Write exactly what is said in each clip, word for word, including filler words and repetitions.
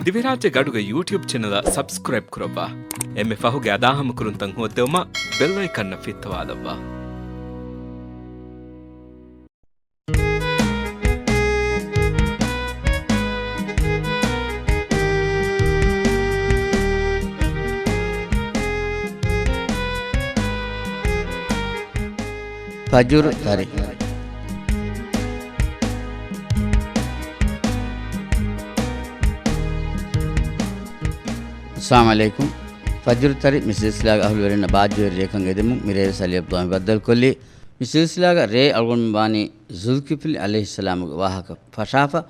ދިވެހިރާއްޖޭގެ އަޑުގެ ޔޫޓިއުބް ޗެނަލަށް ސަބްސްކްރައިބް ކުރައްވާ. އެންމެ ފަހުގެ އަދާހަމަކުރުންތައް ހޯއްދެވުމަށް ބެލް އައިކަންއަށް ފިއްތަވާލައްވާ. ފަޖުރު ތަރި. އައްސަލާމު ޢަލައިކުމް. ފަޖުރު ތަރި މި ސިލްސިލާގެ އަހުލުވެރިންނަށް ބާއްޖަވެރި ރެއަކަށް އެދެމުން މިރޭވެސް އަލީ ޢަބްދުﷲ މި ބައްދަލުކޮށްލީ. މި ސިލްސިލާގަ ރޭ އަޅުގަނޑުމެން ވާނީ ޒުލްކިފްލި ޢަލައިހިއްސަލާމުގެ ވާހަކަ ފަށާފަ.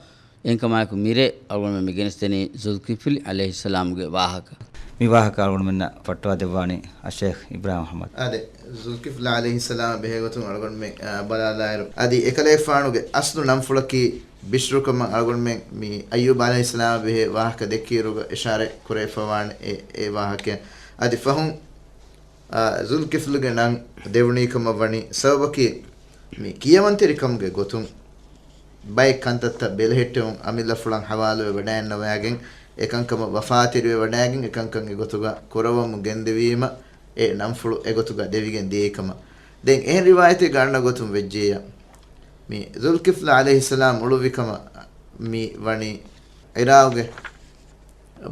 އެހެންކަމާއެކު މިރޭ އަޅުގަނޑުމެން މި ގެނެސްދެނީ ޒުލްކިފްލި ޢަލައިހިއްސަލާމުގެ ވާހަކަ. މި ވާހަކަ އަޅުގަނޑުމެންނަށް ފައްޓަވާ ދެއްވާނީ އައްޝައިޚް އިބްރާހިމް އަޙްމަދު. އާދެ، ޒުލްކިފްލި ޢަލައިހިއްސަލާމަށް ބެހޭގޮތުން އަޅުގަނޑުމެން، އާ، ބަލާލާއިރު، އަދި އެކަލޭގެފާނުގެ އަސްލު ނަންފުޅަކީ ބިޝްރު ކަމަށް އަޅުގަނޑުމެން މި އައްޔޫބް ޢަލައިހިއްސަލާމަށް ބެހޭ ވާހަކަ ދެއްކިއިރުގަ އިޝާރަތް ކުރެވިފަވާނެ އެ، އެ ވާހަކަ. އަދި ފަހުން، އާ، ޒުލްކިފްލުގެ ނަން ދެވުނީ ކަމަށް ވަނީ ސަބަބަކީ މި ކިޔަވަންތެރިކަމުގެ ގޮތުން ބައެއް ކަންތައްތައް ބެލެހެއްޓެވުން އަމިއްލަފުޅަށް ހަވާލުވެ ވަޑައިންނަވައިގެން، އެކަންކަމަށް ވަފާތެރިވެ ވަޑައިގެން، އެކަންކަން އެގޮތުގަ ކުރައްވަމުން ގެންދެވީމަ، އެ ނަންފުޅު އެގޮތުގަ ދެވިގެން ދިޔައީ ކަމަށް. ދެން އެހެން ރިވާޔަތެއްގަ އަންނަ ގޮތުން ވެއްޖެއްޔާ، މި ޒުލްކިފްލު ޢަލައިހިއްސަލާމް އުޅުއްވި ކަމަށް މި ވަނީ ޢިރާޤުގެ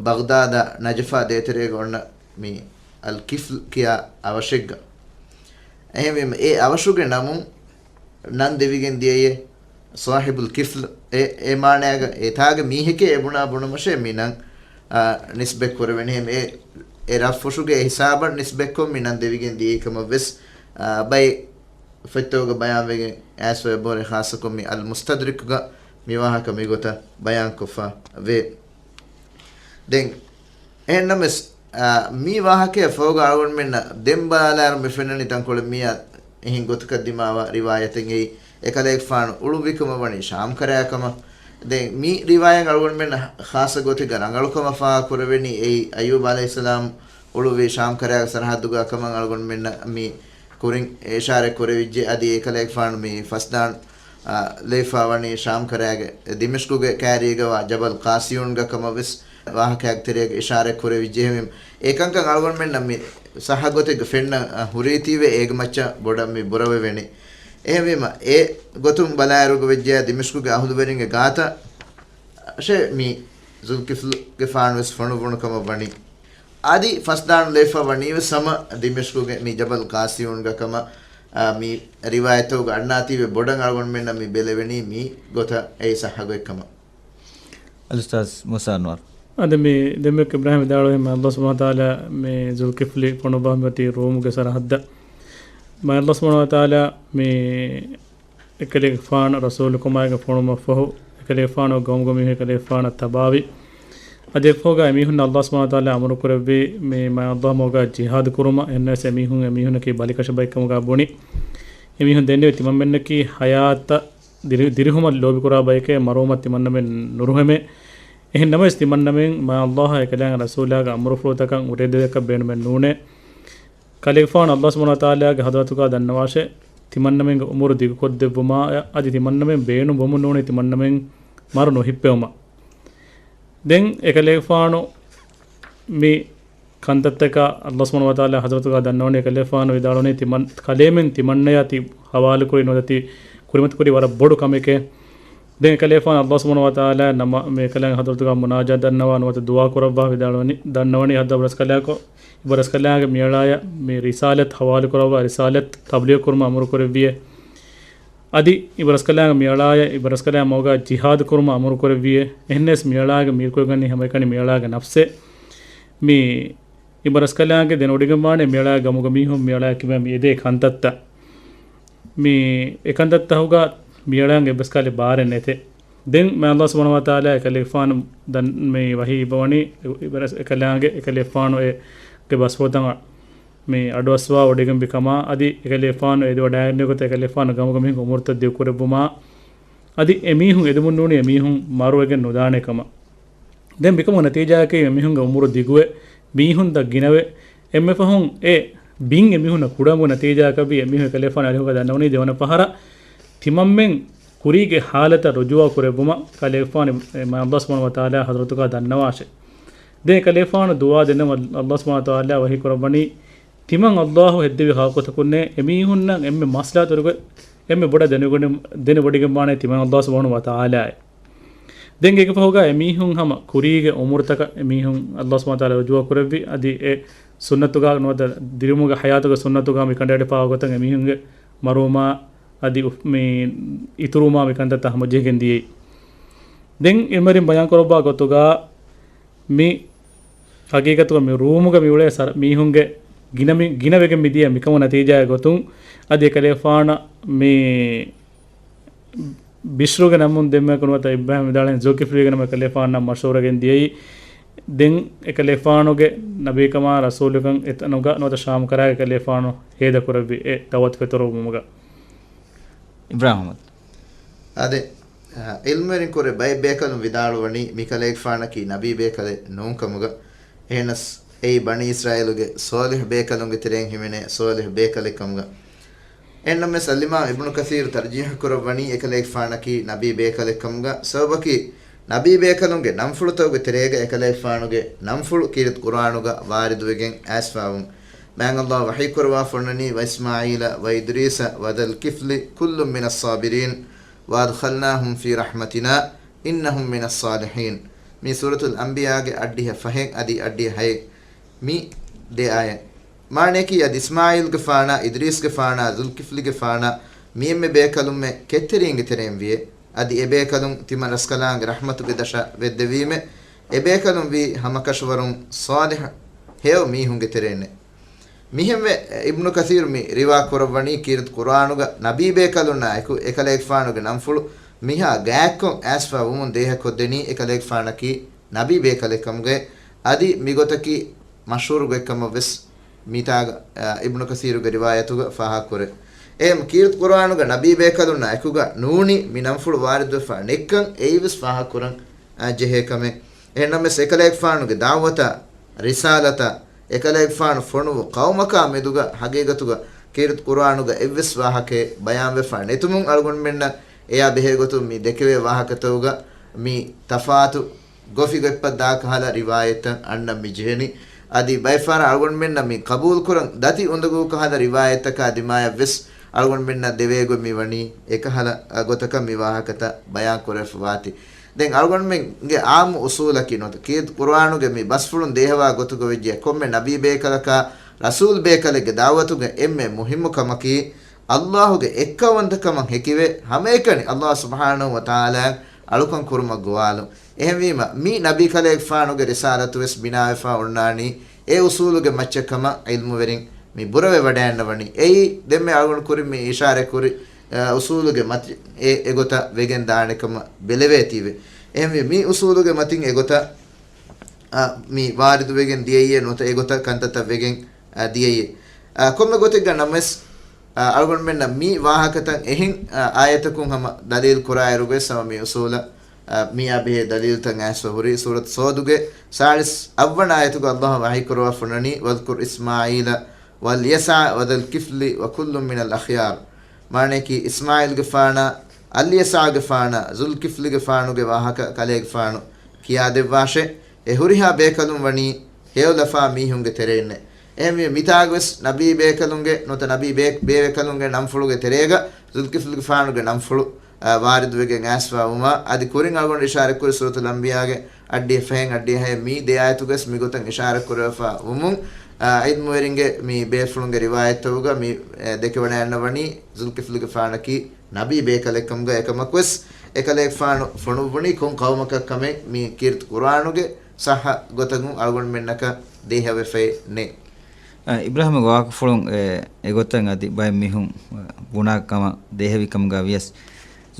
ބަޣްދާދާ ނަޖަފާ ދޭތެރޭގަ އޮންނަ މި އަލް ކިފްލް ކިޔާ އަވަށެއްގަ. އެހެންވީމަ، އެ އަވަށުގެ ނަމުން ނަން ދެވިގެން ދިޔައޭ ޞާޙިބުލް ކިފްލް. އެ، އެ މާނައިގަ އެތާގެ މީހެކޭ އެ ބުނާ ބުނުމަށޭ މި ނަން، އާ، ނިސްބަތް ކުރެވެނީ. އެ، އެ ރަށްފުށުގެ އެ ހިސާބަށް ނިސްބަތްކޮށް މި ނަން ދެވިގެން ދިޔައީ ކަމަށް ވެސް، އާ، ބައެއް ފޮތްތަކުގަ ބަޔާންވެގެން އައިސްފަ އެބަހުރި. ޚާއްޞަކޮށް މި އަލް މުސްތަދްރަކުގަ މި ވާހަކަ މިގޮތަށް ބަޔާންކޮށްފަ ވޭ. ދެން އެހެންނަމަވެސް، އާ، މި ވާހަކައަށް ފަހުގަ އަޅުގަނޑުމެންނަށް ދެން ބަލާލާއިރު މި ފެންނަނީ ތަންކޮޅެއް މިއަށް އެހެން ގޮތަކަށް ދިމާވާ ރިވާޔަތެއް އެއީ، އެކަލޭގެފާނު އުޅުއްވިކަމަށް ވަނީ ޝާމް ކަރައިގަ ކަމަށް. ދެން މި ރިވާޔަތް އަޅުގަނޑުމެންނަށް ޚާއްޞަ ގޮތެއްގަ ރަނގަޅުކަމަށް ފާހަގަ ކުރެވެނީ އެއީ، އައްޔޫބް ޢަލައިހިއްސަލާމް އުޅުއްވީ ޝާމް ކަރައިގެ ސަރަހައްދުގަ ކަމަށް އަޅުގަނޑުމެންނަށް މި ކުރިން އިޝާރަތް ކުރެވިއްޖެ. އަދި އެކަލޭގެފާނު މި ފަސްދާން، އާ، ލެވިފަ ވަނީ ޝާމް ކަރައިގެ ދިމިޝްޤުގެ ކައިރީގަވާ ޖަބަލް ޤާސިޔޫންގަ ކަމަށް ވެސް ވާހަކައިގެ ތެރޭގަ އިޝާރަތް ކުރެވިއްޖެ. އެހެންވީމަ، އެކަންކަން އަޅުގަނޑުމެންނަށް މި ޞައްޙަ ގޮތެއްގަ ފެންނަ، އަ، ހުރީތީވެ އޭގެ މައްޗަށް ބޮޑަށް މި ބުރަވެވެނީ. އެހެންވީމަ، އެ ގޮތުން ބަލާއިރުގަ ވެއްޖެޔާ ދިމިޝްޤުގެ އަހުލުވެރިންގެ ގާތަށް އަށެ މި ޒުލްކިފްލުގެފާނު ވެސް ފޮނުއްވުނު ކަމަށް ވަނީ. އަދި ފަސްދާނު ލެވިފަ ވަނީވެސް ހަމަ ދިމިޝްޤުގެ މި ޖަބަލް ޤާސިޔޫންގަ ކަމަށް، އާ، މި ރިވާޔަތްތަކުގަ އަންނާތީވެ ބޮޑަށް އަޅުގަނޑުމެންނަށް މި ބެލެވެނީ މި ގޮތަށް އެއީ ޞައްޙަ ގޮތް ކަމަށް. އަލްއުސްތާޛް މޫސާ އަންވަރު. އަދި މި ދެންމެ އިބްރާހިމް ވިދާޅުވީ މާތް ﷲ ސުބްޙާނަހޫ ވަތަޢާލާ މި ޒުލްކިފްލި ފޮނުއްވާ މިއޮތީ ރޫމުގެ ސަރަހައްދަށް. މާތް ﷲ ސުބްޙާނަހޫ ވަތަޢާލާ މި އެކަލޭގެފާނު ރަސޫލުކަމާއެކު ފޮނުވުމަށްފަހު، އެކަލޭގެފާނު ގައުމުގެ މީހުން އެކަލޭގެފާނަށް ތަބާވި. އަދި އެއަށްފަހުގަ އެމީހުންނަށް ﷲ ސުބްޙާނަހޫ ވަތަޢާލާ އަމުރުކުރެއްވީ މި މާތް ﷲ މަގުގަ ޖިހާދު ކުރުމަށް. އެހެންނަމަވެސް އެމީހުން އެމީހުންނަކީ ބަލިކަށި ބައެއްކަމުގަ ބުނި. އެމީހުން ދެންނެވި ތިމަންމެންނަކީ ޙަޔާތަށް ދިރި-، ދިރިހުމަށް ލޯބިކުރާ ބައެކޭ، މަރުވުމަށް ތިމަންނަމެން ނުރުހެމޭ. އެހެންނަމަވެސް ތިމަންނަމެން މާތް ﷲ އާ އެކަލާނގެ ރަސޫލާގެ އަމުރުފުޅުތަކަށް އުރެދެވޭކަށް ބޭނުމެއް ނޫނޭ. ކަލޭގެފާނު ﷲ ސުބްޙާނަހޫ ވަތަޢާލާގެ ޙަޟްރަތުގަ ދަންނަވާށޭ، ތިމަންނަމެންގެ އުމުރު ދިގުކޮށްދެއްވުމާ، އަދި ތިމަންނަމެން ބޭނުން ވުމުން ނޫނީ ތިމަންނަމެން މަރު ނުހިއްޕެވުމަށް. ދެން އެކަލޭގެފާނު މި ކަންތައްތަކާ ﷲ ސުބްޙާނަހޫ ވަތަޢާލާ ޙަޟްރަތުގަ ދަންނަވަނީ، އެކަލޭގެފާނު ވިދާޅުވަނީ ތިމަން-، ކަލޭމެން ތިމަންނަޔާ ތި ޙަވާލުކުރި ނުވަތަ ތި ކުރިމަތިކުރީ ވަރަށް ބޮޑު ކަމެކޭ. ދެން އެކަލޭގެފާނު ﷲ ސުބްޙާނަހޫ ވަތަޢާލާ ނަމަ-، މި އެކަލާނގެ ޙަޟްރަތުގަ މުނާޖާތް ދަންނަވާ ނުވަތަ ދުޢާ ކުރައްވާ ވިދާޅުވަނީ، ދަންނަވަނީ ހައްދަ އިބަރަސްކަލާކޮ-، އިބަރަސްކަލާނގެ މިއަޅާޔަށް މި ރިސާލަތް ޙަވާލުކުރައްވާ ރިސާލަތް ތަބްލީޣު ކުރުމަށް އަމުރުކުރެއްވިއޭ. އަދި އިބަރަސްކަލާނގެ މިއަޅާޔަށް އިބަރަސްކަލާނގެ މަގުގަ ޖިހާދު ކުރުމަށް އަމުރުކުރެއްވިއޭ. އެހެންނަމަވެސް މިއަޅާގެ މީރުކޮށްގަންނަނީ ހަމައެކަނި މިއަޅާގެ ނަފްސޭ. މި އިބަރަސްކަލާނގެ ދެނެވޮޑިގެންވާނެ މިއަޅާގެ ގައުމުގެ މީހުން މިއަޅާ ކިބަ މި އެދޭ ކަންތައްތައް. މި އެކަންތައްތަހުގަ މިއަޅާގެ އެއްވެސް ކަހަލަ ބާރެއް ނެތޭ. ދެން މާތް ﷲ ސުބްޙާނަހޫ ވަތަޢާލާ އެކަލޭގެފާނު ދަން-، މި ވަޙީ އިއްވަވަނީ އިބަރަސް-، އެކަލާނގެ، އެކަލޭގެފާނު އޭގެ ބަސްފުޅުތައް މި އަޑުއައްސަވާ ވޮޑިގެންވި ކަމާ، އަދި އެކަލޭގެފާނު އެދިވަޑައިގެންނެވި ގޮތަށް އެކަލޭގެފާނު ގައުމުގެ މީހުން އުމުރުތައް ދިގުކުރެއްވުމާ، އަދި އެމީހުން އެދެމުން ނޫނީ އެމީހުން މަރުވެގެން ނުދާނެ ކަމަށް. ދެން މިކަމުގެ ނަތީޖާއަކީ އެމީހުންގެ އުމުރު ދިގުވެ، މީހުންތައް ގިނަވެ، އެންމެ ފަހުން އެ ބިން އެމީހުންނަށް ކުޑަވުމުގެ ނަތީޖާއަކަށްވީ އެމީހުން އެކަލޭގެފާނު އަރިހުގަ ދަންނަވަނީ ދެވަނަ ފަހަރަށް ތިމަންމެން ކުރީގެ ޙާލަތަށް ރުޖޫޢަ ކުރެއްވުމަށް ކަލޭގެފާނު މާތް ﷲ ސުބްޙާނަހޫ ވަތަޢާލާ ޙަޟްރަތުގަ ދަންނަވާށޭ. ދެން ކަލޭގެފާނު ދުޢާ ދެންނެވުމަށް ﷲ ސުބްޙާނަހޫ ވަތަޢާލާ ވަޙީ ކުރައްވަނީ، ތިމަން ﷲ ހެއްދެވި ޚަލްޤުތަކުންނޭ އެމީހުންނަށް އެންމެ މަޞްލަޙަތު އޮތް، އެންމެ ބޮޑަށް ދެނެވޮޑިގެން، ދެނެވޮޑިގެންވާނޭ ތިމަން ﷲ ސުބްޙާނަހޫ ވަތަޢާލާއޭ. ދެން އޭގެ ފަހުގަ އެމީހުން ހަމަ ކުރީގެ އުމުރުތަކަށް އެމީހުން ﷲ ސުބްޙާނަހޫ ވަތަޢާލާ ރުޖޫޢަ ކުރެއްވި، އަދި އެ ސުންނަތުގަ ނުވަތަ ދިރިއުޅުމުގެ ޙަޔާތުގެ ސުންނަތުގަ މި ކަނޑައެޅިފައިވާ ގޮތަށް އެމީހުންގެ މަރުވުމާ އަދި އުފް-، މި އިތުރުވުމާ މި ކަންތައްތައް ހަމަޖެހިގެން ދިޔައީ. ދެން އިލްމުވެރިން ބަޔާން ކުރައްވާ ގޮތުގަ މި ޙަޤީޤަތުގަ މި ރޫމުގަ މި އުޅޭ ސަރ-، މީހުންގެ ގިނަ މި-، ގިނަވެގެން މި ދިޔަ މިކަމުގެ ނަތީޖާއެއް ގޮތުން އަދި އެކަލޭގެފާނަށް މި ބިޝްރުގެ ނަމުން ދެންމެ ނުވަތަ އިބްރާހިމް ވިދާޅުވި ޒުލްކިފްލީގެ ނަމަށް ކަލޭގެފާނަށް މަޝްހޫރުވެގެން ދިޔައީ. ދެން އެކަލޭގެފާނުގެ ނަބީކަމާ ރަސޫލުކަން އެތަނުގަ ނުވަތަ ޝާމް ކަރާގެ ކަލޭގެފާނު ހޭދަކުރެއްވި އެ ދަޢުވަތު ފެތުރުވުމުގަ. އިބްރާހިމް އަޙްމަދު. އާދެ، އަ، ޢިލްމުވެރިން ކުރެ ބައެއް ބޭކަލުން ވިދާޅުވަނީ މިކަލޭގެފާނަކީ ނަބީ ބޭކަލެއް ނޫންކަމުގަ. އެހެނަސް އެއީ ބަނީ އިސްރާއީލުގެ ޞާލިޙު ބޭކަލުންގެ ތެރެއިން ހިމެނޭ ޞާލިޙު ބޭކަލެއްކަމުގަ. އެހެންނަމަވެސް އަލްއިމާމް އިބްނު ކަސީރު ތަރްޖީޙު ކުރައްވަނީ އެކަލޭގެފާނަކީ ނަބީ ބޭކަލެއްކަމުގަ. ސަބަބަކީ ނަބީ ބޭކަލުންގެ ނަންފުޅުތަކުގެ ތެރޭގަ އެކަލޭގެފާނުގެ ނަންފުޅު ކީރިތި ޤުރުއާނުގަ ވާރިދުވެގެން އައިސްފައިވުން. މާތް ﷲ ވަޙީ ކުރައްވާފަ އޮންނަނީ، "وإسماعيل وإدريس وذا الكفل كل من الصابرين وأدخلناهم في رحمتنا إنهم من الصالحين." މި ސޫރަތުލް އަންބިޔާގެ އަށްޑިހަ ފަހެއް އަދި އަށްޑިހަ ހައެއް މި ދެ އާޔަތް. މާނަޔަކީ އަދި އިސްމާޢީލްގެފާނާ، އިދްރީސްގެފާނާ، ޒުލްކިފްލިގެފާނާ މި އެންމެ ބޭކަލުންމެ ކެތްތެރިންގެ ތެރެއިން ވިޔޭ. އަދި އެބޭކަލުން ތިމަން ރަސްކަލާނގެ ރަޙްމަތުގެ ދަށަށް ވެއްދެވީމެ، އެބޭކަލުން ވީ ހަމަކަށަވަރުން ޞާލިޙު ހެޔޮ މީހުންގެ ތެރެއިންނޭ. މިހެންވެ، އިބްނު ކަސީރު މި ރިވާ ކުރައްވަނީ ކީރިތި ޤުރުއާނުގަ ނަބީ ބޭކަލުންނާ އެކު އެކަލޭގެފާނުގެ ނަންފުޅު މިހާ ގާތްކޮށް އައިސްފަ ވުމުން ދޭހަކޮށްދެނީ އެކަލޭގެފާނަކީ ނަބީ ބޭކަލެއްކަމުގައި. އަދި މިގޮތަކީ މަޝްހޫރު ގޮތްކަމަށްވެސް މިތާގަ، އަ، އިބްނު ކަސީރުގެ ރިވާޔަތުގަ ފާހަގަކުރޭ. އެހެން ކީރިތި ޤުރުއާނުގަ ނަބީ ބޭކަލުންނާ އެކުގަ ނޫނީ މި ނަންފުޅު ވާރިދުވެފަ ނެތްކަން އެއީވެސް ފާހަގަކުރަން، އަ، ޖެހޭ ކަމެއް. އެހެންނަމަވެސް އެކަލޭގެފާނުގެ ދަޢުވަތާ، ރިސާލަތާ، އެކަލޭގެފާނު ފޮނުވު ޤައުމަކާ މެދުގަ ހަގީގަތުގަ ކީރިތި ޤުރުއާނުގަ އެއްވެސް ވާހަކައެއް ބަޔާންވެފަ ނެތުމުން އަޅުގަނޑުމެންނަށް އެޔާ ބެހޭގޮތުން މި ދެކެވޭ ވާހަކަތަކުގަ މި ތަފާތު ގޮފި ގޮތްޕަށް ދާ ކަހަލަ ރިވާޔަތްތައް އަންނަން މި ޖެހެނީ. އަދި ބައެއް ފަހަރަށް އަޅުގަނޑުމެންނަށް މި ޤަބޫލުކުރަން ދަތި އުނދަގޫ ކަހަލަ ރިވާޔަތްތަކާ ދިމާޔަށްވެސް އަޅުގަނޑުމެންނަށް ދެވޭގޮތް މި ވަނީ އެކަހަލަ، އަ، ގޮތަކަށް މި ވާހަކަތައް ބަޔާން ކުރެވިފަ ވާތީ. ދެން އަޅުގަނޑުމެންގެ އާއްމު އުސޫލަކީ ނުވަތަ ކީރިތި ޤުރުއާނުގެ މި ބަސްފުޅުން ދޭހަވާ ގޮތުގަ ވެއްޖެ ކޮންމެ ނަބީ ބޭކަލަކާ ރަސޫލް ބޭކަލެއްގެ ދަޢުވަތުގެ އެންމެ މުހިއްމު ކަމަކީ، ﷲ ގެ އެއްކައުވަންތަކަމަށް ހެކިވެ، ހަމައެކަނި ﷲ ސުބްޙާނަހޫ ވަތަޢާލާއަށް އަޅުކަން ކުރުމަށް ގޮވާލުން. އެހެންވީމަ، މި ނަބީ ކަލޭގެފާނުގެ ރިސާލަތުވެސް ބިނާވެފަ އޮންނާނީ އެ އުސޫލުގެ މައްޗަށް ކަމަށް ޢިލްމުވެރިން މި ބުރަވެވަޑައިގަންނަވަނީ. އެއީ ދެންމެ އަޅުގަނޑު ކުރިން މި އިޝާރަތް ކުރި، އަ، އުސޫލުގެ މަތި-، އެ-، އެގޮތަށް ވެގެން ދާނެ ކަމަށް ބެލެވޭތީވެ. އެހެންވީ، މި އުސޫލުގެ މަތިން އެގޮތަށް، އަ، މި ވާރިދުވެގެން ދިޔައީއޭ ނުވަތަ އެގޮތަށް ކަންތައްތައް ވެގެން، އަ، ދިޔައީ. އަ، ކޮންމެ ގޮތެއްގަ ނަމަވެސް، އަ، އަޅުގަނޑުމެންނަށް މި ވާހަކަތައް އެހެން، އަ، އާޔަތަކުން ހަމަ ދަލީލް ކުރާއިރުގައި ސަމަ މި އުސޫލަށް، އަ، މިއާ ބެހޭ ދަލީލްތައް އައިސްފަ ހުރީ. ސޫރަތު ޞައްދުގެ ސާޅީސް އަށްވަނަ އާޔަތުގަ ﷲ ވަޙީ ކުރައްވާފަ އޮންނަނީ، "واذكر إسماعيل واليسع وذا الكفل وكل من الأخيار." މާނަޔަކީ، އިސްމާޢީލްގެފާނާ، އަލްޔަސަޢުގެފާނާ، ޒުލްކިފްލިގެފާނުގެ ވާހަކަ ކަލޭގެފާނު ކިޔާދެއްވާށޭ. އެ ހުރިހާ ބޭކަލުން ވަނީ ހެޔޮލަފާ މީހުންގެ ތެރެއިންނޭ. އެހެންވީ، މިތާގަވެސް ނަބީ ބޭކަލުންގެ ނުވަތަ ނަބީ ބޭ-، ބޭބޭކަލުންގެ ނަންފުޅުގެ ތެރޭގަ ޒުލްކިފްލިގެފާނުގެ ނަންފުޅު، އާ، ވާރިދުވެގެން އައިސްފަ ވުމާ، އަދި ކުރިން އަޅުގަނޑު އިޝާރަތްކުރި ސޫރަތުލް އަންބިޔާގެ އަށްޑިހަ ފަހެއް އަށްޑިހަ ހައެއް މި ދެ އާޔަތުގަވެސް މިގޮތަށް އިޝާރަތްކުރެވިފަ ވުމުން، އާ، ޢިލްމުވެރިންގެ މި ބޭފުޅުންގެ ރިވާޔަތްތަކުގަ މި، އެ، ދެކެވަޑައިގަންނަވަނީ ޒުލްކިފްލިގެފާނަކީ ނަބީ ބޭކަލެއްކަމުގަ. އެކަމަކުވެސް އެކަލޭގެފާނު ފޮނުއްވުނީ ކޮން ޤައުމަކަށް ކަމެއް މި ކީރިތި ޤުރުއާނުގެ ޞައްޙަ ގޮތަކުން އަޅުގަނޑުމެންނަކަށް ދޭހަވެފައެއް ނެތް. އަ، އިބްރާހިމްގެ ވާހަކަފުޅުން، އެ، އެގޮތަށް އަދި ބައެއް މީހުން، އަ، ބުނާ ކަމަށް ދޭހަވި ކަމުގަ ވިޔަސް،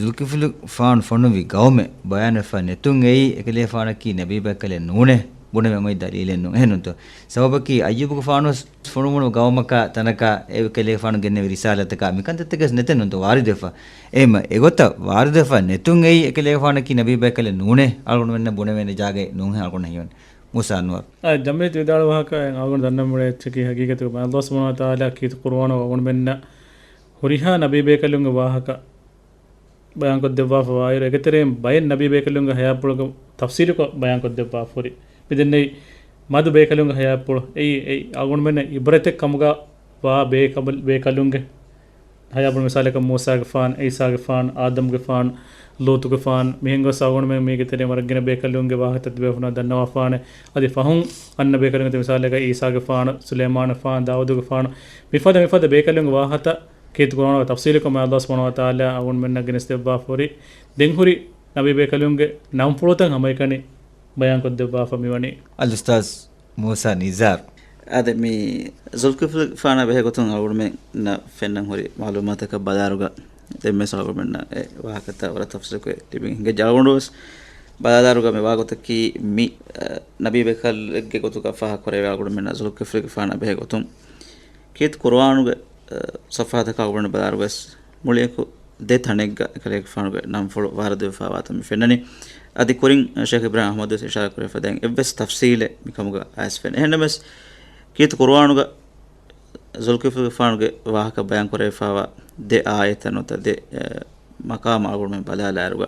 ޒުލްކިފްލިގެފާނު ފޮނުއްވި ގައުމެއް ބަޔާންވެފަ ނެތުން އެއީ އެކަލޭގެފާނަކީ ނަބީ ބޭކަލެއް ނޫނޭ ބުނެވެން އޮތް ދަލީލެއް ނޫން. އެހެންނޫންތޯ؟ ސަބަބަކީ އައްޔޫބުގެފާނުވެސް ފޮނުވުނު ގައުމަކާ ތަނަކާ އެކަލޭގެފާނު ގެންނެވި ރިސާލަތަކާ މިކަންތައްތަކެސް ނެތެއް ނޫންތޯ ވާރިދުވެފަ. އެހެންމަ އެގޮތަށް ވާރިދުވެފަ ނެތުން އެއީ އެކަލޭގެފާނަކީ ނަބީ ބޭކަލެއް ނޫނޭ އަޅުގަނޑުމެންނަށް ބުނެވޭނެ ޖާގައެއް ނޫންހޭ އަޅުގަނޑަށް ހީވަނީ. މޫސާ އަންވަރު. އާ، ޖަމްރިއްޔަތު ވިދާޅުވި ވާހަކަ އަޅުގަނޑު ދަންނަން މިއުޅޭ އެއްޗަކީ ހަގީގަތުގަ ﷲ ސުބްޙާނަހޫ ވަތަޢާލާ ކީރިތި ޤުރުއާނުގަ އަޅުގަނޑުމެންނަށް ހުރިހާ ނަބީ ބޭކަލުންގެ ވާހަކަ ބަޔާންކޮށްދެއްވާފަ ވާއިރު، އޭގެތެރެއިން ބައެއް ނަބީ ބޭކަލުންގެ ހަޔާތްޕުޅުގެ ތަފްސީލުކޮށް ބަޔާންކޮށްދެއްވާފަ ހުރި. މިދެންނެވި މަދު ބޭކަލުންގެ ހަޔާތްޕުޅު އެއީ، އެއީ އަޅުގަނޑުމެންނަށް އިބްރަތެއް ކަމުގަ ވާ ބޭކަމަ-، ބޭކަލުންގެ ހަޔާތްޕުޅު، މިސާލަކަށް މޫސާގެފާނު، އީސާގެފާނު، އާދަމްގެފާނު، ލޫޠުގެފާނު، މިހެން ގޮސް އަޅުގަނޑުމެން މީގެ ތެރެއިން ވަރަށް ގިނަ ބޭކަލުންގެ ވާހަކަތައް ތިބޭފުޅުންނަށް ދަންނަވާފާނެ. އަދި ފަހުން އަންނަ ބޭކަލުންގެ މިސާލަކަށް އީސާގެފާނު، ސުލައިމާނުގެފާނު، ދާއޫދުގެފާނު، މިފަދަ މިފަދަ ބޭކަލުންގެ ވާހަކަތައް ކީރިތި ޤުރުއާނުގަ ތަފްސީލުކޮށް މާތް ﷲ ސުބްޙާނަހޫ ވަތަޢާލާ އަޅުގަނޑުމެންނަށް ގެނެސްދެއްވާފަ ހުރި ދެން ހުރި ނަބީ ބޭކަލުންގެ ނަންފުޅުތައް ހަމައެކަނި ބަޔާންކޮށްދެއްވާފަ މިވަނީ. އަލްއުސްތާޛް މޫސާ ނިޒާރު. އާދެ، މި ޒުލްކިފްލިފާނާ ބެހޭ ގޮތުން އަޅުގަނޑުމެންނަށް ފެންނަން ހުރި މަޢުލޫމާތަކަށް ބަލާއިރުގަ، ދެންވެސް އަޅުގަނޑުމެންނަށް އެ ވާހަކަތައް ވަރަށް ތަފްސީލުކޮށް ލިބިގެން ހިނގައްޖެ. އަޅުގަނޑުވެސް ބަލާލާއިރުގަ މި ވާގޮތަކީ މި، އަ، ނަބީ ބޭކަލެއްގެ ގޮތުގަ ފާހަގަކުރެވޭ އަޅުގަނޑުމެންނަށް ޒުލްކިފްލިފާނާ ބެހޭ ގޮތުން. ކީރިތި ޤުރުއާނުގެ، އަ، ޞަފްޙާތަކަށް އަޅުގަނޑު ބަލާއިރުވެސް މުޅިއަކު ދެ ތަނެއްގަ އެކަލޭގެފާނުގެ ނަންފުޅު ވާރިދުވެފާވާތަން މި ފެންނަނީ. އަދި ކުރިން ޝޭޚް އިބްރާހިމް އަޙްމަދުވެސް އިޝާރާތް ކުރެވިފަ ދެން އެއްވެސް ތަފްސީލެއް މިކަމުގަ އައިސް ފެންނަ. އެހެންނަމަވެސް، ކީރިތި ޤުރުއާނުގަ ޒުލްކިފްލިފާނުގެ ވާހަކަ ބަޔާން ކުރެވިފާވާ ދެ އާޔަތަށް ނުވަތަ ދެ، އެ، މަޤާމަށް އަޅުގަނޑުމެން ބަލާލާއިރުގަ،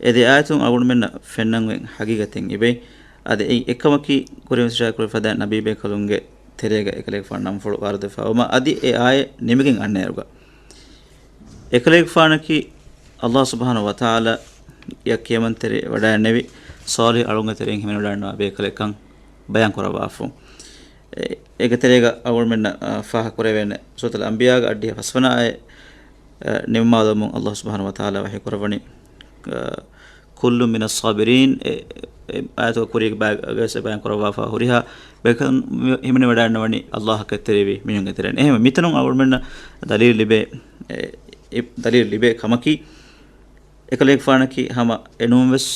އެ ދެ އާޔަތުން އަޅުގަނޑުމެންނަށް ފެންނަން އޮތް ޙަޤީޤަތެއް އިވޭ. އަދި އެއީ އެއްކަމަކީ، ކުރިން އިޝާރާތް ކުރެވިފަ ދެން ނަބީ ބޭކަލުންގެ ތެރޭގަ އެކަލޭގެފާނު ނަންފުޅު ވާރިދުވެފާވުމަށް އަދި އެ އާޔަތް ނިމިގެން އަންނައިރުގަ، އެކަލޭގެފާނަކީ ﷲ ސުބްޙާނަހޫ ވަތަޢާލާ އަށް ކިޔަމަންތެރިވެވަޑައިގެންނެވި ޞާލިޙު އަޅުންގެ ތެރެއިން ހިމެނިވަޑައިގަންނަވާ ބޭކަލެއްކަން ބަޔާން ކުރައްވާފަ. އެ، އޭގެ ތެރޭގަ އަޅުގަނޑުމެންނަށް، އަ، ފާހަގަކުރެވޭނެ ސޫރަތުލް އަންބިޔާގެ އަށްޑިހަ ފަސްވަނަ އާޔަތް، އަ، ނިންމާލުމުން ﷲ ސުބްޙާނަހޫ ވަތަޢާލާ ވަޙީ ކުރައްވަނީ، އަ، ކުއްލު މިނައް ޞާބިރީން، އެ، އެ އާޔަތުގެ ކުރީގެ ބައި-، ގައިސް ބަޔާން ކުރައްވާފަ ހުރިހާ ބޭކަލުން ހިމެނިވަޑައިގަންނަވަނީ ﷲ އަށް ކެތްތެރިވި މީހުންގެ ތެރެއިން. އެހެންވެ، މިތަނުން އަޅުގަނޑުމެންނަށް ދަލީލު ލިބޭ، އެ، އެ، ދަލީލު ލިބޭ ކަމަކީ، އެކަލޭގެފާނަކީ ހަމަ އެނޫންވެސް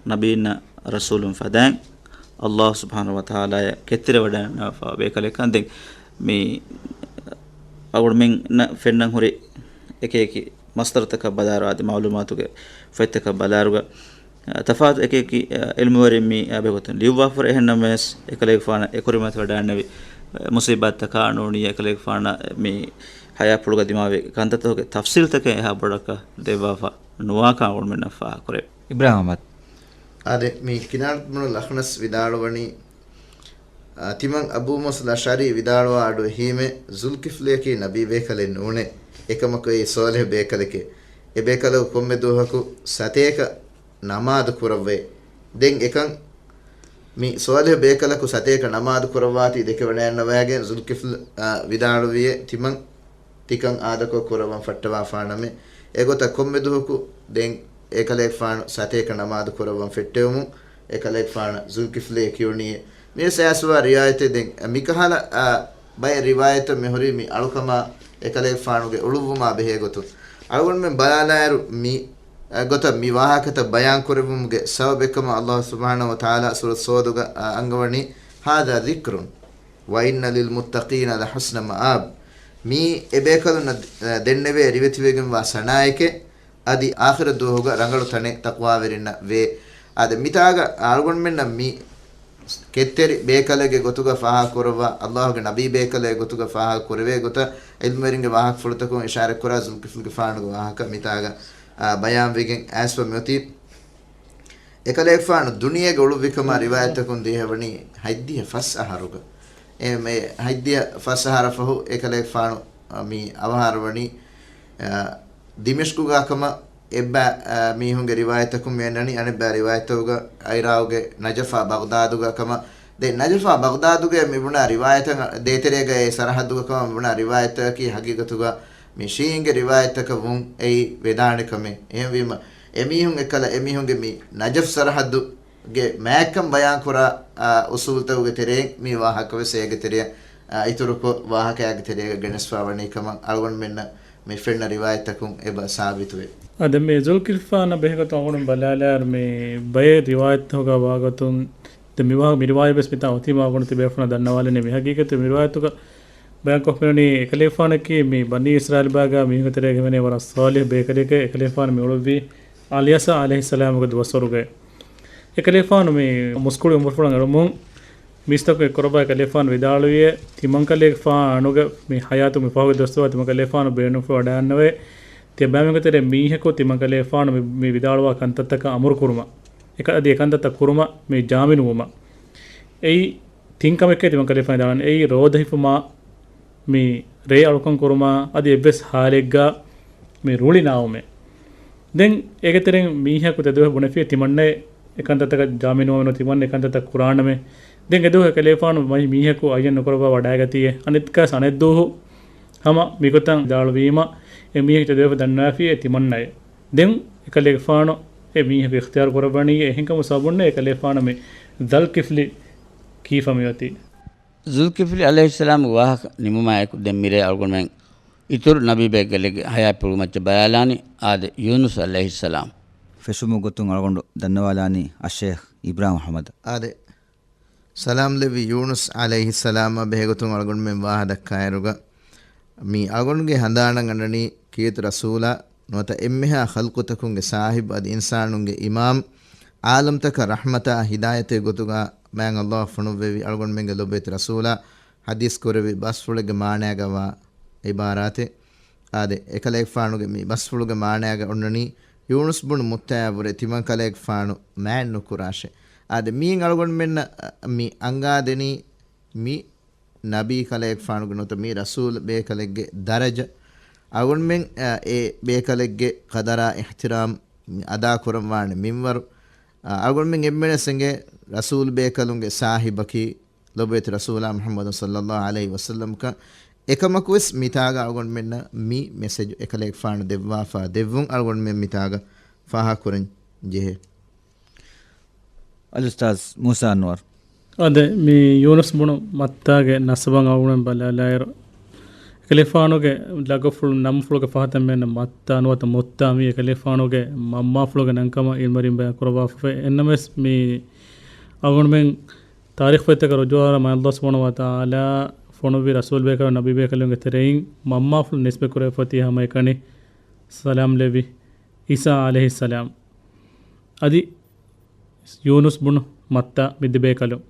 ނަބީންނާ ރަސޫލުން ފަދައިން ﷲ ސުބްޙާނަހޫ ވަތަޢާލާއަށް ކެތްތެރިވަޑައިގަންނަވާފަ ބޭކަލެއްކަން. ދެން މި އަޅުގަނޑުމެންނަށް ފެންނަން ހުރި އެކި އެކި މަޞްދަރުތަކަށް ބަލާއިރު އަދި މަޢުލޫމާތުގެ ފޮތްތަކަށް ބަލާއިރުގަ، އަ، ތަފާތު އެކި އެކި، އަ، ޢިލްމުވެރިން މި އާ ބެހޭގޮތުން ލިޔުއްވާފަ ހުރި. އެހެންނަމަވެސް، އެކަލޭގެފާނަށް އެކުރިމަތިވެވަޑައިގެންނެވި، އަ، މުޞީބާތްތަކާ ނޫނީ އެކަލޭގެފާނަށް މި ޙަޔާތްޕުޅުގަ ދިމާވި ކަންތައްތަކުގެ ތަފްޞީލްތަކެއް އެހާ ބޮޑަކަށް ދެއްވާފަ ނުވާކަން އަޅުގަނޑުމެންނަށް ފާހަގަކުރޭ. އިބްރާހިމް އަޙްމަދު. އާދެ، މި ކިނާން ބުނު ލަޚްނަސް ވިދާޅުވަނީ، އާ، ތިމަން އަބޫ މޫސަލް އަޝްޢަރީ ވިދާޅުވާ އަޑު އެހީމެ، ޒުލްކިފްލީއަކީ ނަބީ ބޭކަލެއް ނޫނޭ. އެކަމަކު އެއީ ޞާލިޙު ބޭކަލެކޭ. އެ ބޭކަލަކު ކޮންމެ ދުވަހަކު ސަތޭކަ ނަމާދު ކުރައްވައޭ. ދެން އެކަން މި ޞާލިޙު ބޭކަލަކު ސަތޭކަ ނަމާދު ކުރައްވާތީ ދެކެވަޑައިގަންނަވައިގެން ޒުލްކިފްލު، އާ، ވިދާޅުވިއޭ، ތިމަން ތިކަން އާދަކޮށް ކުރައްވަން ފައްޓަވާފާނަމޭ. އެގޮތަށް ކޮންމެ ދުވަހަކު ދެން އެކަލޭގެފާނު ސަތޭކަ ނަމާދު ކުރައްވަން ފެއްޓެވުމުން އެކަލޭގެފާނަށް ޒުލްކިފްލޭ ކިޔުނީ. މިވެސް އައިސްވާ ރިވާޔަތެއް. ދެން މިކަހަލަ، އާ، ބައެއް ރިވާޔަތްތައް މިހުރީ މި އަޅުކަމާ އެކަލޭގެފާނުގެ އުޅުއްވުމާ ބެހޭގޮތުން. އަޅުގަނޑުމެން ބަލާލާއިރު މި، އަ، ގޮތަށް މި ވާހަކަތައް ބަޔާން ކުރެއްވުމުގެ ސަބަބެއްކަމަށް ﷲ ސުބްޙާނަހޫ ވަތަޢާލާ ސޫރަތު ޞައްދުގަ، އަ، އަންގަވަނީ، هذا ذكر وإن للمتقين لحسن مآب. މީ އެބޭކަލުންނަށް ދެންނެވޭ ރިވެތިވެގެންވާ ސަނާއެކޭ، އަދި އާޚިރަތް ދުވަހުގަ ރަނގަޅު ތަނެއް ތަޤްވާވެރިންނަށް ވޭ. އާދެ، މިތާގަ އަޅުގަނޑުމެންނަށް މި ކެތްތެރި ބޭކަލެއްގެ ގޮތުގަ ފާހަގަކުރައްވާ، ﷲގެ ނަބީ ބޭކަލެއް ގޮތުގަ ފާހަގަކުރެވޭ ގޮތަށް ޢިލްމުވެރިންގެ ވާހަކަފުޅުތަކުން އިޝާރަތްކުރާ ޒުލްކިފްލުގެފާނުގެ ވާހަކަ މިތާގަ، އާ، ބަޔާންވެގެން އައިސްފަ މިއޮތީ. އެކަލޭގެފާނު ދުނިޔޭގަ އުޅުއްވިކަމާ ރިވާޔަތްތަކުން ދިޔަވަނީ ހަތްދިހަ ފަސް އަހަރުގަ. އެ މެ ހަތްދިހަ ފަސް އަހަރަށް ފަހު އެކަލޭގެފާނު، އަ، މި އަވަހާރަވަނީ، އަ، ދިމިޝްޤުގަ ކަމަށް އެއްބައި، އަ، މީހުންގެ ރިވާޔަތްތަކުން މި އަންނަނީ. އަނެއްބައި ރިވާޔަތްތަކުގަ އިރާޤުގެ ނަޖަފާ ބަޣްދާދުގަ ކަމަށް. ދެން ނަޖަފާ ބަޣްދާދުގަ މި ބުނާ ރިވާޔަތަށް ދޭތެރޭގައި ސަރަޙައްދުގަ ކަމަށް ބުނާ ރިވާޔަތަކީ ހަގީގަތުގަ މި ޝީޢީންގެ ރިވާޔަތްތަކަށް ވުން އެއީ ވެދާނެ ކަމެއް. އެހެންވީމަ، އެމީހުން އެއްކަލަ އެމީހުންގެ މި ނަޖަފް ސަރަޙައްދުގެ މާތްކަން ބަޔާން ކުރާ، އާ، އުޞޫލުތަކުގެ ތެރެއިން މި ވާހަކަވެސް އޭގެ ތެރެއަށް، އާ، އިތުރުކޮށް ވާހަކައިގެ ތެރޭގަ ގެނެސްފާ ވަނީ ކަމަށް އަޅުގަނޑުމެންނަށް މި ފެންނަ ރިވާޔަތްތަކުން އެބަ ސާބިތުވޭ. އާދެ، މި ޒުލްކިފްލީއަށް ބެހޭގޮތުން އަޅުގަނޑު ބަލާލާއިރު މި ބައެއް ރިވާޔަތްތަކުގަ ވާގޮތުން، ދެ މި ވާ-، މި ރިވާޔަތް ވެސް މިތާ އޮތީމާ އަޅުގަނޑު ތިބޭފުޅުންނަށް ދަންނަވާލަނީ. މި ހަގީގަތު މި ރިވާޔަތުގަ ބަޔާންކޮށްފިނަނީ، އެކަލޭގެފާނަކީ މި ބަނީ އިސްރާއީލް ބާގާ މީހުންގެ ތެރޭގަ ހިމެނޭ ވަރަށް ޞާލިޙު ބޭކަލެކޭ. އެކަލޭގެފާނު މި އުޅުއްވީ އަލްޔަސާ ޢަލައިހިއްސަލާމުގެ ދުވަސްވަރުގައި. އެކަލޭގެފާނު މި މުސްކުޅި އުމުރުފުޅަށް އެޅުމުން މީސްތަކުން އެއްކުރައްވާ އެކަލޭގެފާނު ވިދާޅުވިއޭ، ތިމަންކަލޭގެފާނުގެ މި ޙަޔާތު މި ފަހުގެ ދުވަސްވަރު ތިމަންކަލޭގެފާނު ބޭނުންފުޅު ވަޑައިގަންނަވައޭ. ތިޔަބައިމީހުންގެ ތެރެއިން މީހަކު ތިމަންކަލޭގެފާނު މި، މި ވިދާޅުވާ ކަންތައްތަކަށް އަމުރު ކުރުމަށް، އެކަ، އަދި އެކަންތައްތައް ކުރުމަށް މި ޖާމިނުވުމަށް. އެއީ ތިން ކަމެއްކޭ ތިމަންކަލޭގެފާނު ވިދާޅުވަނީ. އެއީ ރޯދަ ހިފުމާ، މި ރޭ އަޅުކަން ކުރުމާ، އަދި އެއްވެސް ހާލެއްގަ މި ރުޅި ނާއުމޭ. ދެން އޭގެ ތެރެއިން މީހަކު ތެދުވެފަ ބުނެފި ތިމަންނައެއް އެކަންތައްތަކަށް ޖާމިނުވާ ނުވަތަ ތިމަންނަ އެކަންތައްތައް ކުރާނަމޭ. ދެން އެދުވަހު އެކަލޭގެފާނު މަ، މީހަކު އައްޔަން ނުކުރައްވާ ވަޑައިގަތީއޭ. އަނެއްކާސް އަނެއްދުވަހު ހަމަ މިގޮތަށް ވިދާޅުވީމަ، އެ މީހަކު ތެދުވެފަ ދަންނަވާފިއޭ ތިމަންނައެއް. ދެން އެކަލޭގެފާނު އެ މީހަކު އިޚްތިޔާރު ކުރައްވަނީ އެހެންކަމުން ސަބަބުންނޭ އެކަލޭގެފާނު މި ޒަލްކިފްލި ކީފަ މިއޮތީ. ޒުލްކިފްލި ޢަލައިހިއްސަލާމްގެ ވާހަކަ ނިމުމާއެކު ދެން މިރޭ އަޅުގަނޑުމެން އިތުރު ނަބީބޭކަލެއްގެ ޙަޔާތްޕުޅުމައްޗަށް ބަލާލާނީ. އާދެ، ޔޫނުސް ޢަލައިހިއްސަލާމް. ފެށުމުގެ ގޮތުން އަޅުގަނޑު ދަންނަވާލާނީ އައްޝައިޚް އިބްރާހިމް އަޙްމަދަށް. އާދެ، ސަލާމް ލެއްވި ޔޫނުސް ޢަލައިހިއްސަލާމާ ބެހޭގޮތުން އަޅުގަނޑުމެން ވާހަ ދައްކާއިރުގަ، މި އަޅުގަނޑުގެ ހަނދާނަށް އަންނަނީ ކީރިތި ރަސޫލާ ނުވަތަ އެންމެހާ ޚަލްޤުތަކުންގެ ސާހިބު އަދި އިންސާނުންގެ އިމާމް، ޢާލަމްތަކަށް ރަޙްމަތާ ހިދާޔަތެއް ގޮތުގަ މާތް ﷲ ފޮނުއްވެވި އަޅުގަނޑުމެންގެ ލޮބުވެތި ރަސޫލާ ޙަދީޘް ކުރެއްވި ބަސްފުޅެއްގެ މާނައިގަ ވާ ޢިބާރާތެއް. އާދެ، އެކަލޭގެފާނުގެ މި ބަސްފުޅުގެ މާނައިގަ އޮންނަނީ، ޔޫނުސް ބުނު މައްތާއާ ވުރެ ތިމަން ކަލޭގެފާނު މާތް ނުކުރާށޭ. އާދެ، މިއިން އަޅުގަނޑުމެންނަށް މި އަންގާދެނީ މި ނަބީ ކަލޭގެފާނުގެ ނުވަތަ މި ރަސޫލު ބޭކަލެއްގެ ދަރަޖަ. އަޅުގަނޑުމެން، އަ، އެ ބޭކަލެއްގެ ޤަދަރާ އިޙްތިރާމް އަދާ ކުރަންވާނެ މިންވަރު، އަ، އަޅުގަނޑުމެން އެންމެނަށް އެނގޭ ރަސޫލު ބޭކަލުންގެ ސާހިބަކީ ލޮބުވެތި ރަސޫލާ މުޙައްމަދު ޞައްލައްލާހު ޢަލައިހި ވަސައްލަމަކަށް. އެކަމަކުވެސް މިތާގަ އަޅުގަނޑުމެންނަށް މި މެސެޖު އެކަލޭގެފާނު ދެއްވާފާ ދެއްވުން އަޅުގަނޑުމެން މިތާގަ ފާހަގަކުރަން ޖެހޭ. އަލްއުސްތާޛް މޫސާ އަންވަރު. އާދެ، މި ޔޫނުސް ބުނު މައްތާގެ ނަސަބަށް އަޅުގަނޑުމެން ބަލާލާއިރު، އެކަލޭގެފާނުގެ ލަގަފުޅު ނަންފުޅުގެ ފަހަތަށް މިއަންނަ މައްތާ ނުވަތަ މުއްތާ މީ އެކަލޭގެފާނުގެ މަންމާފުޅުގެ ނަންކަމަށް ޢިލްމުވެރިން ބަޔާން ކުރައްވާފައި. އެހެންނަމަވެސް މި އަޅުގަނޑުމެން ތާރީޚުފޮތްތަކަށް ރުޖޫޢަވާނަމަ، ﷲ ސުބްޙާނަހޫ ވަތަޢާލާ ފޮނުއްވި ރަސޫލު ބޭކަލުން ނަބީ ބޭކަލުންގެ ތެރެއިން މަންމާފުޅު ނިސްބަތް ކުރެވިފަ އޮތީ ހަމައެކަނި ސަލާމް ލެއްވި ޢީސާ ޢަލައިހިއްސަލާމް. އަދި ޔޫނުސް ބުނު މައްތާ މި ދެ ބޭކަލުން.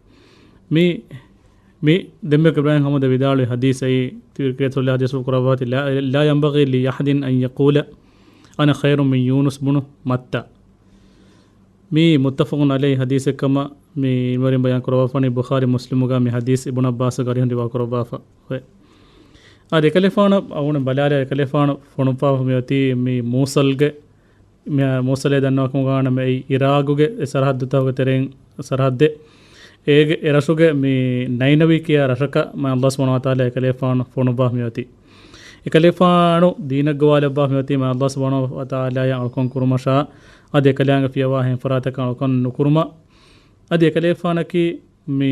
މި، މި ދެންމެ އިބްރާހީމް އަޙްމަދު ވިދާޅުވި ޙަދީޘް އެއީ، ތި، ރަސޫލު ޙަދީޘް ކުރައްވާތީ، لا، لا ينبغي لأحد أن يقول أنا خير من يونس بن متى. މީ މުއްތަފަޤުން ޢަލައިހި ޙަދީޘެއް ކަމަށް މި ޢިލްމުވެރިން ބަޔާން ކުރައްވާފަނީ، ބުޚާރީ މުސްލިމުގަ މި ޙަދީޘް އިބްނު ޢައްބާސް ރަޟިޔަﷲ ޢަންހު ރިވާ ކުރައްވާފަ އޮތް. އާދެ، އެކަލޭގެފާނަށް އަޅުގަނޑު ބަލާލާ، އެކަލޭގެފާނު ފޮނުއްވާފަ މި އޮތީ މި މޫޞަލްގެ، މި މޫޞަލޭ ދަންނަވާކަމުގަ ވާނަމަ އެއީ ޢިރާޤުގެ އެ ސަރަޙައްދުތަކުގެ ތެރެއިން ސަރަޙައްދެއް. އޭގެ އެ ރަށުގެ މި ނައިނަވީ ކިޔާ ރަށަކަށް މާތް ﷲ ސުބްޙާނަހޫ ވަތަޢާލާ އެކަލޭގެފާނު ފޮނުއްވާ މި އޮތީ. އެކަލޭގެފާނު ދީނަށް ގޮވާލައްވާ މި އޮތީ މާތް ﷲ ސުބްޙާނަހޫ ވަތަޢާލާއަށް އަޅުކަން ކުރުމަށާ، އަދި އެކަލާނގެ ފިޔަވާ ހެން ފަރާތަކަށް އަޅުކަން ނުކުރުމަށް. އަދި އެކަލޭގެފާނަކީ މި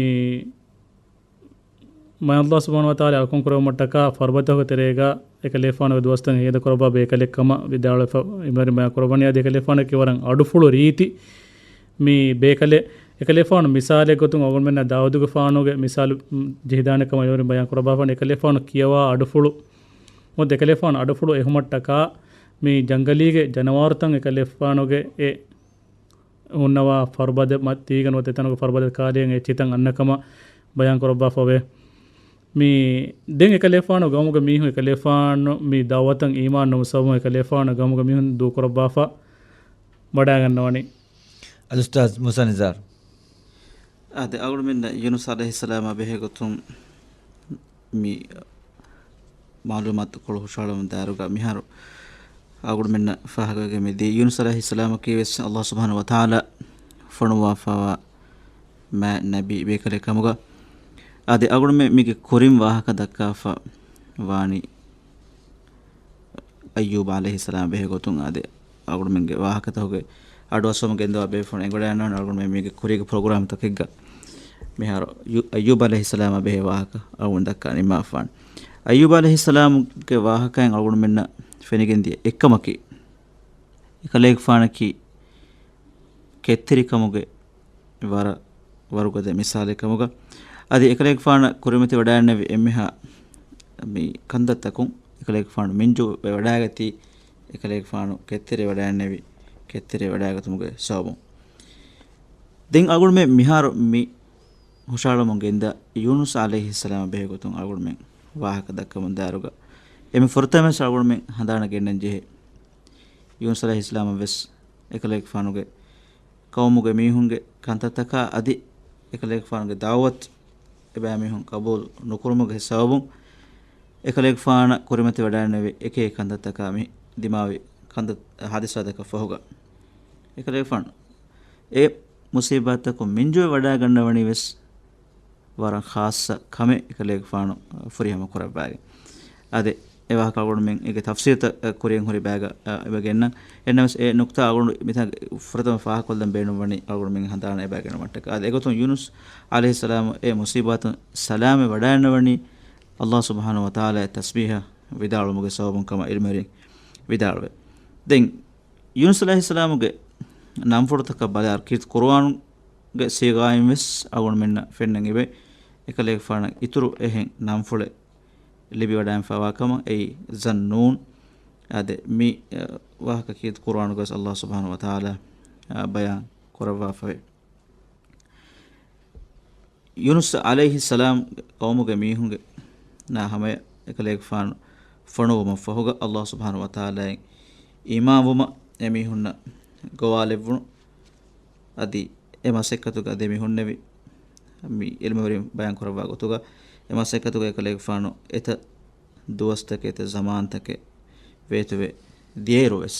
މާތް ﷲ ސުބްޙާނަހޫ ވަތަޢާލާ އަޅުކަން ކުރެއްވުމަށްޓަކާ ފަރުބަދަތަކުގެ ތެރޭގަ އެކަލޭގެފާނުގެ ދުވަސްތައް ހޭދަ ކުރައްވާ ބޭކަލެއް ކަމަށް ވިދާޅުވެފަ ޢިލްމުވެރިން ބަޔާން ކުރައްވަނީ. އަދި އެކަލޭގެފާނަކީ ވަރަށް އަޑުފުޅު ރީތި މި ބޭކަލެއް. އެކަލޭގެފާނު މިސާލެއް ގޮތުން އަޅުގަނޑުމެންނަށް ދާއޫދުގެފާނުގެ މިސާލު، މް، ޖެހިދާނެ ކަމަށް ޢިލްމުވެރިން ބަޔާން ކުރައްވާފަނީ. އެކަލޭގެފާނު ކިޔަވާ އަޑުފުޅު، މުދަ އެކަލޭގެފާނު އަޑުފުޅު އެހުމަށްޓަކާ މި ޖަންގަލީގެ ޖަނަވާރުތައް އެކަލޭގެފާނުގެ އެ ހުންނަވާ ފަރުބަދަ މަތީގަ ނުވަތަ އެތަނުގެ ފަރުބަދަ ކާލިއަށް އެއްޗިތައް އަންނަ ކަމަށް ބަޔާން ކުރައްވާފަވޭ. މި ދެން އެކަލޭގެފާނު ގައުމުގެ މީހުން އެކަލޭގެފާނު މި ދަޢުވަތަށް އީމާން ނުވުމުގެ ސަބަބުން އެކަލޭގެފާނު ގައުމުގެ މީހުން ދޫކުރައްވާފަ ވަޑައިގަންނަވަނީ. އަލްއުސްތާޛް މޫސާ ނިޒާރު. އާދެ، އަޅުގަނޑުމެންނަށް ޔޫނުސް ޢަލައިހިއްސަލާމާ ބެހޭ ގޮތުން މި މަޢުލޫމާތުކޮޅު ހުށަހަޅަމުންދާއިރުގަ މިހާރު އަޅުގަނޑުމެންނަށް ފާހަގަވެގެން މިދީ، ޔޫނުސް ޢަލައިހިއްސަލާމަކީ ވެސް ﷲ ސުބްޙާނަހޫ ވަތަޢާލާ ފޮނުއްވާފައިވާ މާތް ނަބީ ބޭކަލެއް ކަމުގަ. އާދެ، އަޅުގަނޑުމެން މީގެ ކުރިން ވާހަކަ ދައްކާފަ ވާނީ އައްޔޫބް ޢަލައިހިއްސަލާމް ބެހޭ ގޮތުން. އާދެ، އަޅުގަނޑުމެންގެ ވާހަކަތަކުގެ އަޑުއައްސަވަމުން ގެންދަވާ ބޭފުޅުން އެނގިވަޑައިގަންނަވާނެ އަޅުގަނޑުމެން މީގެ ކުރީގެ ޕްރޮގްރާމްތަކެއްގަ. މިހާރު ޔޫ، އައްޔޫބް ޢަލައިހިއްސަލާމާ ބެހޭ ވާހަކަ އަޅުގަނޑު ދައްކާ ނިންމާފާނެ. އައްޔޫބް ޢަލައިހިއްސަލާމްގެ ވާހަކައިން އަޅުގަނޑުމެންނަށް ފެނިގެންދިޔަ އެއްކަމަކީ، އެކަލޭގެފާނަކީ ކެތްތެރިކަމުގެ ވަރަށް ވަރުގަދަ މިސާލެއް ކަމުގަ. އަދި އެކަލޭގެފާނަށް ކުރިމަތިވަޑައިގެންނެވި އެންމެހާ މި ކަންތައްތަކުން އެކަލޭގެފާނު މިންޖުވެވަޑައިގަތީ، އެކަލޭގެފާނު ކެތްތެރިވެވަޑައިގެންނެވި، ކެތްތެރިވެވަޑައިގަތުމުގެ ސަބަބުން. ދެން އަޅުގަނޑުމެން މިހާރު މި ހުށަހަޅަމުން ގެންދާ ޔޫނުސް ޢަލައިހިއްސަލާމް ބެހޭ ގޮތުން އަޅުގަނޑުމެން ވާހަކަ ދައްކަމުން ދާއިރުގަ، އެންމެ ފުރަތަމަވެސް އަޅުގަނޑުމެން ހަނދާނަށް ގެންނަން ޖެހޭ ޔޫނުސް ޢަލައިހިއްސަލާމަށް ވެސް އެކަލޭގެފާނުގެ ޤައުމުގެ މީހުންގެ ކަންތައްތަކާ އަދި އެކަލޭގެފާނުގެ ދަޢުވަތު އެބައިމީހުން ޤަބޫލު ނުކުރުމުގެ ސަބަބުން އެކަލޭގެފާނަށް ކުރިމަތިވެވަޑައިގެންނެވި އެކި އެކި ކަންތައްތަކާ މި ދިމާވި ކަންތައް ޙާދިސާތަކަށް ފަހުގަ އެކަލޭގެފާނު އެ މުޞީބާތަކުން މިންޖުވެވަޑައިގަންނަވަނީ ވެސް ވަރަށް ޚާއްޞަ ކަމެއް އެކަލޭގެފާނު ފުރިހަމަ ކުރައްވައިގެން. އާދެ، އެ ވާހަކަ އަޅުގަނޑުމެން އޭގެ ތަފްސީލްތައް ކުރިއަށް ހުރި ބައިގަ އެބަ ގެންނަން. އެންނަމަވެސް އެ ނުކްތާ އަޅުގަނޑު މިތާ ފުރަތަމަ ފާހަގަކޮށްލަން ބޭނުންވަނީ އަޅުގަނޑުމެން ހަނދާނަށް އެބަ ގެނުމަށްޓަކާ. އާދެ، އެގޮތުން ޔޫނުސް ޢަލައިހިއްސަލާމު އެ މުޞީބާތުން ސަލާމަތް ވަޑައިގަންނަވަނީ ﷲ ސުބްޙާނަހޫ ވަތަޢާލާއަށް ތަސްބީޙަ ވިދާޅުވުމުގެ ސަބަބުން ކަމަށް ޢިލްމުވެރިން ވިދާޅުވޭ. ދެން ޔޫނުސް ޢަލައިހިއްސަލާމުގެ ނަންފުޅުތަކަށް ބަލާއިރު ކީރިތި ޤުރުއާނުގެ ސީޣާއިން ވެސް އަޅުގަނޑުމެންނަށް ފެންނަން އިވޭ، އެކަލޭގެފާނަށް އިތުރު އެހެން ނަންފުޅެއް ލިބިވަޑައިގެންފާވާ ކަމަށް. އެއީ ޛައްނޫން. އާދެ، މި، އަ، ވާހަކަ ކީރިތި ޤުރުއާނުގަ ވެސް ﷲ ސުބްޙާނަހޫ ވަތަޢާލާ، އަ، ބަޔާން ކުރައްވާފަވޭ. ޔޫނުސް ޢަލައިހިއްސަލާމް ޤައުމުގެ މީހުންގެ ނާ ހަމަޔަށް އެކަލޭގެފާނު ފޮނުވުމަށް ފަހުގަ، ﷲ ސުބްޙާނަހޫ ވަތަޢާލާއިން އީމާންވުމަށް އެމީހުންނަށް ގޮވާލެއްވުނު. އަދި އެ މަސައްކަތުގަ އަދި މި ހުންނެވި މި ޢިލްމުވެރިން ބަޔާން ކުރައްވާ ގޮތުގަ، އެ މަސައްކަތުގަ އެކަލޭގެފާނު އެތައް ދުވަސްތަކެއް، އެތައް ޒަމާންތަކެއް ވޭތުވެ ދިޔައިރު ވެސް،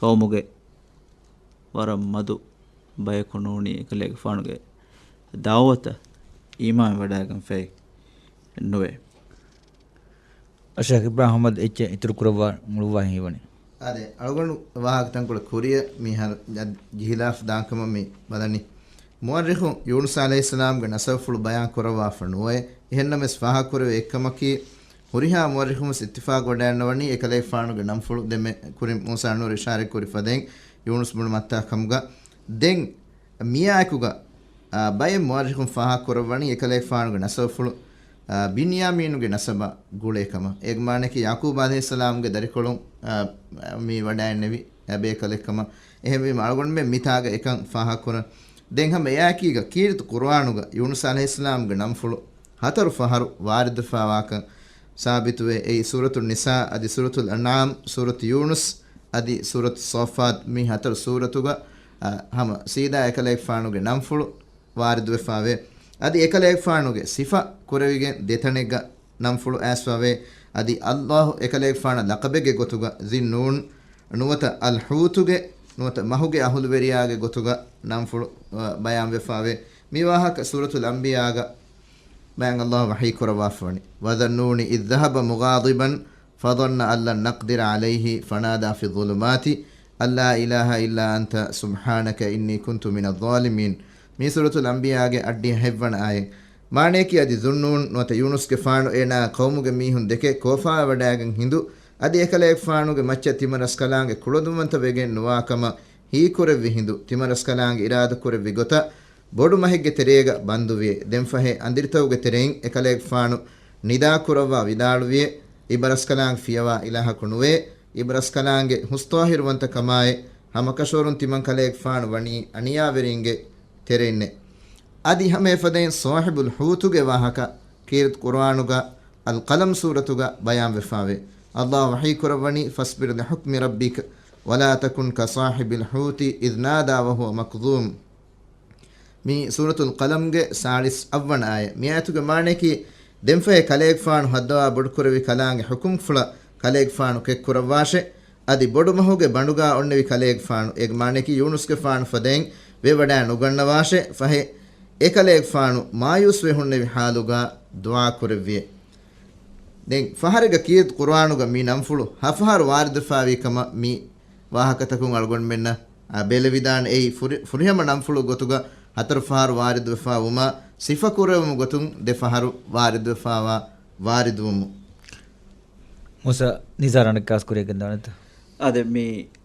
ޤައުމުގެ ވަރަށް މަދު ބަޔަކު ނޫނީ އެކަލޭގެފާނުގެ ދަޢުވަތަށް އީމާން ވަޑައިގެންފައެއް ނުވޭ. ޝޭޚް އިބްރާހިމް އަޙްމަދު އެއްޗެއް އިތުރު ކުރައްވާ ނުޅުއްވާ ހީވަނީ. އާދެ، އަޅުގަނޑު ވާހަކަ ތަންކޮޅެއް ކުރިއަށް މި ހަ-، ޖިހިލާފަ ދާން ކަމަށް މި ބަލަނީ. މުއައްރިޚުން ޔޫނުސް ޢަލައިހިއްސަލާމްގެ ނަސަބުފުޅު ބަޔާން ކުރައްވާފަ ނުވޭ. އެހެންނަމަވެސް ފާހަގަކުރެވޭ އެއްކަމަކީ، ހުރިހާ މުއައްރިޚުން ވެސް އިއްތިފާޤު ވަޑައިގަންނަވަނީ އެކަލޭގެފާނުގެ ނަންފުޅު ދެންމެ ކުރިން މޫސާ ނޫރު އިޝާރަތް ކުރި ފަދައިން ޔޫނުސް ބުނުމަށްތާ ކަމުގަ. ދެން މިއާއެކުގަ، އާ، ބައެއް މުއައްރިޚުން ފާހަގަކުރައްވަނީ އެކަލޭގެފާނުގެ ނަސަބުފުޅު، އާ، ބިންޔާމީނުގެ ނަސަބާ ގުޅޭ ކަމަށް. އޭގެ މާނައަކީ ޔާޤޫބް ޢަލައިހިއްސަލާމްގެ ދަރިކޮޅުން، އާ، މި ވަޑައިގެންނެވި ބޭކަލެއް ކަމަށް. އެހެންވީމަ އަޅުގަނޑުމެން މިތާގަ އެކަން ފާހަގަކުރަން. ދެން ހަމަ އެއާއެކީގަ ކީރިތި ޤުރުއާނުގަ ޔޫނުސް ޢަލައިހިއްސަލާމްގެ ނަންފުޅު ހަތަރު ފަހަރު ވާރިދުވެފާވާކަން ސާބިތުވޭ. އެއީ ސޫރަތުއް ނިސާ އަދި ސޫރަތުލް އަންޢާމް، ސޫރަތު ޔޫނުސް އަދި ސޫރަތުއް ޞާއްފާތް، މި ހަތަރު ސޫރަތުގަ، އަ، ހަމަ ސީދާ އެކަލޭގެފާނުގެ ނަންފުޅު ވާރިދުވެފާވޭ. އަދި އެކަލޭގެފާނުގެ ސިފަ ކުރެވިގެން ދެތަނެއްގަ ނަންފުޅު އައިސްފާވޭ. އަދި ﷲ އެކަލޭގެފާނަށް ލަޤަބެއްގެ ގޮތުގަ ޛިންނޫން، ނުވަތަ އަލްޙޫތުގެ، ނުވަތަ މަހުގެ އަހުލުވެރިޔާގެ ގޮތުގަ ނަންފުޅު، އަ، ބަޔާންވެފާވޭ. މި ވާހަކަ ސޫރަތުލް އަންބިޔާގަ ބަޔާން ﷲ ވަޙީ ކުރައްވާފަވަނީ، وَذَا النُّونِ إِذْ ذَهَبَ مُغَاضِبًا فَظَنَّ أَن لَّن نَّقْدِرَ عَلَيْهِ فَنَادَىٰ فِي الظُّلُمَاتِ أَن لَّا إِلَٰهَ إِلَّا أَنتَ سُبْحَانَكَ إِنِّي كُنتُ مِنَ الظَّالِمِينَ. މީ ސޫރަތުލް އަންބިޔާގެ އަށްޑިހަ ހަތްވަނަ އާޔަތް. މާނަޔަކީ އަދި ޛުންނޫން ނުވަތަ ޔޫނުސްގެފާނު އޭނާ ޤައުމުގެ މީހުން ދެކެ ކޯފާވެވަޑައިގެން ހިނދު، އަދި އެކަލޭގެފާނުގެ މައްޗަށް ތިމަންރަސްކަލާނގެ ކުޅަދުންވަންތަވެގެން ނުވާކަމަށް ހީކުރެއްވި ހިނދު، ތިމަންރަސްކަލާނގެ އިރާދަކުރެއްވި ގޮތަށް ބޮޑު މަހެއްގެ ތެރޭގަ ބަންދުވިއޭ. ދެންފަހެ އަނދިރިތަކުގެ ތެރެއިން އެކަލޭގެފާނު ނިދާކުރައްވާ ވިދާޅުވިއޭ، އިބަރަސްކަލާނގެ ފިޔަވާ އިލާހަކު ނުވޭ، އިބަރަސްކަލާނގެ ހުސްޠާހިރުވަންތަކަމާއި، ހަމަކަށަވަރުން ތިމަންކަލޭގެފާނު ވަނީ އަނިޔާވެރިންގެ ތެރެއިންނޭ. އަދި ހަމައެފަދައިން ޞާޙިބުލް ޙޫތުގެ ވާހަކަ ކީރިތި ޤުރުއާނުގަ އަލްޤަލަމް ސޫރަތުގަ ބަޔާންވެފާވޭ. ﷲ ވަޙީކުރައްވަނީ، فَاصْبِرْ لِحُكْمِ رَبِّكَ وَلَا تَكُن كَصَاحِبِ الْحُوتِ إِذْ نَادَىٰ وَهُوَ مَكْظُومٌ. މީ ސޫރަތުލް ޤަލަމްގެ ސާޅީސް އަށްވަނަ އާޔަތް. މި އާޔަތުގެ މާނައަކީ، ދެންފަހެ ކަލޭގެފާނު ހައްދަވާ ބޮޑުކުރެއްވި ކަލާނގެ ޙުކުމްފުޅަށް ކަލޭގެފާނު ކެތްކުރައްވާށޭ. އަދި ބޮޑުމަހުގެ ބަނޑުގާ އޮންނެވި ކަލޭގެފާނު، އޭގެ މާނައަކީ ޔޫނުސްގެފާނު ފަދައިން ވެވަޑައި ނުގަންނަވާށޭ. ފަހެ އެކަލޭގެފާނު މާޔޫސްވެ ހުންނެވި ޙާލުގާ ދުޢާ ކުރެއްވިއޭ. ދެން ފަހަރެއްގަ ކީރިތި ޤުރުއާނުގަ މި ނަންފުޅު ހަ ފަހަރު ވާރިދުވެފާވީ ކަމަށް މި ވާހަކަތަކުން އަޅުގަނޑުމެންނަށް، އާ، ބެލެވިދާނެ. އެއީ ފުރި-، ފުރިހަމަ ނަންފުޅު ގޮތުގަ ހަތަރު ފަހަރު ވާރިދުވެފާ ވުމާ، ސިފަ ކުރެވުމު ގޮތުން ދެ ފަހަރު ވާރިދުވެފާވާ ވާރިދުވުމު. މޫސާ ނިޒާރަށް އަނެއްކާސް ކުރިއަށް ގެންދާނެތަ؟ އާދެ، މި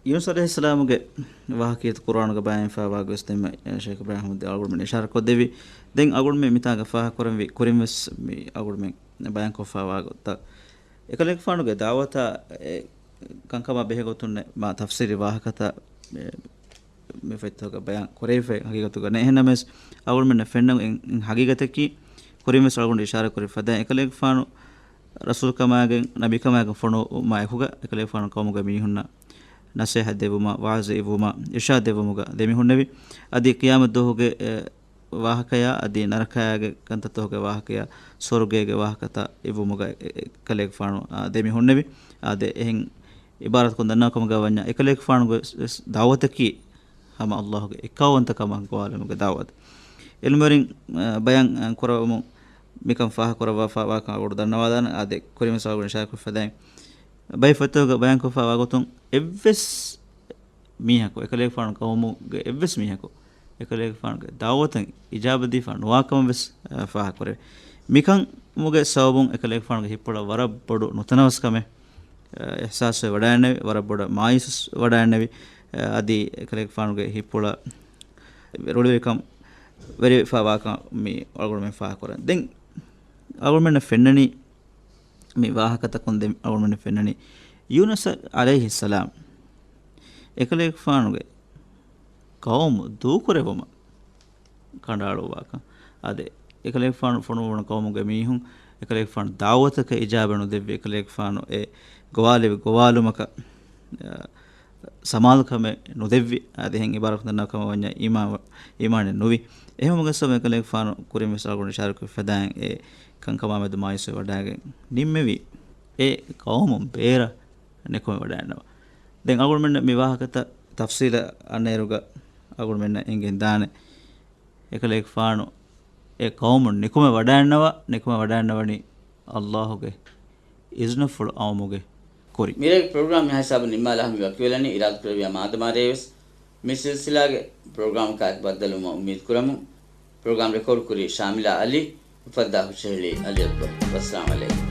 ޔޫނުސް ޢަލައިހިއްސަލާމުގެ ވާހަކަ ކީރިތި ޤުރުއާނުގަ ބަޔާންވެފާވާ ގޮތް ދެންމެ ޝޭޚް އިބްރާހިމް އަޅުގަނޑުމެން އިޝާރަތް ކޮށްދެއްވި. ދެން އަޅުގަނޑުމެން މިތާގަ ފާހަގަކުރަންވީ ކުރިންވެސް މި އަޅުގަނޑުމެން ބަޔާންކޮށްފާވާ ގޮތްތައް. އެކަލޭގެފާނުގެ ދަޢުވަތާ އެ ކަންކަމާ ބެހޭ ގޮތުން މާ ތަފްސީލީ ވާހަކަތައް އެ މި ފޮތްތަކުގަ ބަޔާން ކުރެވިފައި ހަގީގަތުގަ ނެތް. އެހެންނަމަވެސް އަޅުގަނޑުމެންނަށް ފެންނަ އިން، އިން ހަގީގަތަކީ ކުރިންވެސް އަޅުގަނޑު އިޝާރާތް ކުރި ފަދައިން އެކަލޭގެފާނު ރަސޫލުކަމާގެން ނަބީކަމާގެން ފޮނުވުމާ އެކުގަ އެކަލޭގެފާނު ޤައުމުގެ މީހުންނަށް ނަސޭހަތް ދެއްވުމާ، ވާޒު އިއްވުމާ، އިރްޝާދް ދެއްވުމުގަ ދެމިހުންނެވި. އަދި ޤިޔާމަތް ދުވަހުގެ، އެ، ވާހަކަޔާ، އަދި ނަރަކަޔާގެ ކަންތައްތަކުގެ ވާހަކަޔާ، ސުވަރުގޭގެ ވާހަކަތައް އިއްވުމުގަ އެ، އެ، އެކަލޭގެފާނު، އާ، ދެމިހުންނެވި. އާދެ، އެހެން އިބާރާތަކުން ދަންނަވާ ކަމުގަ ވަންޏާ، އެކަލޭގެފާނުގެ ވެސް ދަޢުވަތަކީ ހަމަ ﷲ ގެ އެއްކައުވަންތަކަމަށް ގޮވާލުމުގެ ދަޢުވަތު. އިލްމުވެރިން، އަ، ބަޔާން، އަ، ކުރަވަމުން މިކަން ފާހަގަކުރައްވާފަ ވާކަން އަޅުގަނޑު ދަންނަވާލާނެ. އާދެ، ކުރިން ވެސް އަޅުގަނޑު އިޝާރާތްކޮށްފަދައިން، ބައެއް ފޮތުތަކުގަ ބަޔާންކޮށްފަ ވާގޮތުން އެއްވެސް މީހަކު، އެކަލޭގެފާނު ޤައުމުގެ އެއްވެސް މީހަކު، އެކަލޭގެފާނުގެ ދަޢުވަތަށް އިޖާބަދީފަ ނުވާކަމަށް ވެސް، އަ، ފާހަގަކުރެވޭ. މިކަންމުގެ ސަބަބުން އެކަލޭގެފާނުގެ ހިތްޕުޅަށް ވަރަށް ބޮޑު ނުތަނަވަސްކަމެއް، އަ، އިޙްސާސްވެ ވަޑައިގަންނެވި، ވަރަށް ބޮޑަށް މާޔޫސް ވަޑައިގަންނެވި، އަ، އަދި އެކަލޭގެފާނުގެ ހިތްޕުޅަށް ރުޅިވެރިކަން ވެރިވެފަ ވާކަން މި އަޅުގަނޑުމެން ފާހަގަކުރަން. ދެން އަޅުގަނޑުމެންނަށް ފެންނަނީ، މި ވާހަކަތަކުން ދެން އަޅުގަނޑުމެންނަށް ފެންނަނީ، ޔޫނުސް ޢަލައިހިއްސަލާމް އެކަލޭގެފާނުގެ ޤައުމު ދޫކުރެއްވުމަށް ކަނޑައަޅުއްވާކަން. އާދެ، އެކަލޭގެފާނު ފޮނުއްވުނު ޤައުމުގެ މީހުން އެކަލޭގެފާނު ދަޢުވަތަކަށް އިޖާބަ ނުދެއްވި، އެކަލޭގެފާނު އެ ގޮވާލެވި ގޮވާލުމަކަށް، އަ، ސަމާލުކަމެއް ނުދެއްވި. އާދެ، އެހެން އިބާރާތަކުން ދަންނަވާ ކަމަށް ވަންޏާ އީމާ-، އީމާނެއް ނުވި. އެހެންވުމުގެ ސަބަބުން އެކަލޭގެފާނު ކުރިން ވެސް އަޅުގަނޑު އިޝާރާތްކޮށްފަދައިން އެ ކަންކަމާމެދު މާޔޫސްވެ ވަޑައިގެން ނިންމެވި. އެ ޤައުމުން ބޭރަށް ނިކުމެ ވަޑައިގަންނަވާ. ދެން އަޅުގަނޑުމެންނަށް މި ވާހަކަތައް ތަފްޞީލަށް އަންނައިރުގަ އަޅުގަނޑުމެންނަށް އެނގެން ދާނެ، އެކަލޭގެފާނު އެ ޤައުމުން ނިކުމެ ވަޑައިގަންނަވާ، ނިކުމެ ވަޑައިގަންނަވަނީ ﷲ ގެ އިޒްނަފުޅު އައުމުގެ ކުރިން. މިރޭގެ ޕްރޮގްރާމް މިހާ ހިސާބުން ނިންމާލާ ހަމަ ވަކިވެލަނީ. އިރާދަކުރެއްވިޔާ މާދަމާ ރޭވެސް މި ސިލްސިލާގެ ޕްރޮގްރާމަކާއެކު ބައްދަލުވުމަށް އުއްމީދުކުރަމުން. ޕްރޮގްރާމް ރެކޯޑްކުރީ ޝާމިލާ އަލީ، އުފައްދާ ހުށަހެޅީ އަލީ އަކްބަރު. ވައްސަލާމް ޢަލައިކުމް.